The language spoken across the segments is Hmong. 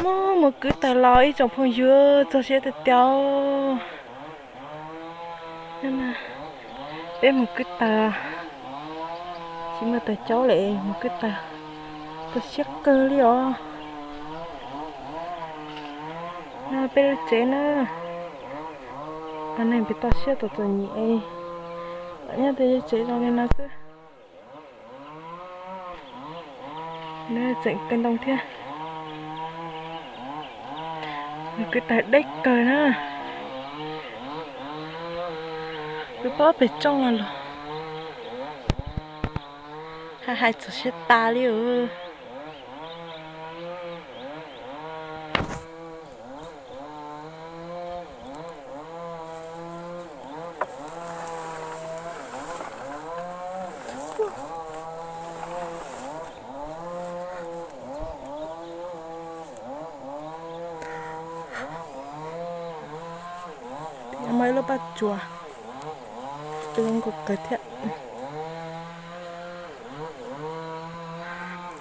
Mus kwv taws los ib tsoom phooj ywg, txog siab tiag tiag. Peb mus kwv taws, tsis muaj taws caub lawm, mus kwv taws txog siab kawg li os. No peb lub tsev na, los neeg pem toj siab txom txom nyem, nyob tej tsev zoo li no xwb. Tseem kawg ntoo thiab. Kwv taws deb kawg na. Kwv pob pem tsooj los los, hais hais txog siab tas li os. Muaj ib lub paj tsuas, zoo nkauj kawg thiab.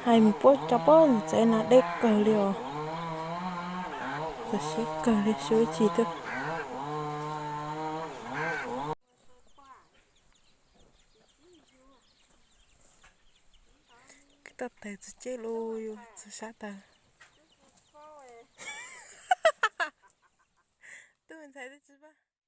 Hais mus puab cov pob txeev no deb kawg li os. Txog siab kawg li, siab ib tsis twb. Kwv toj taws txog ceb lug, yus txog sab taws.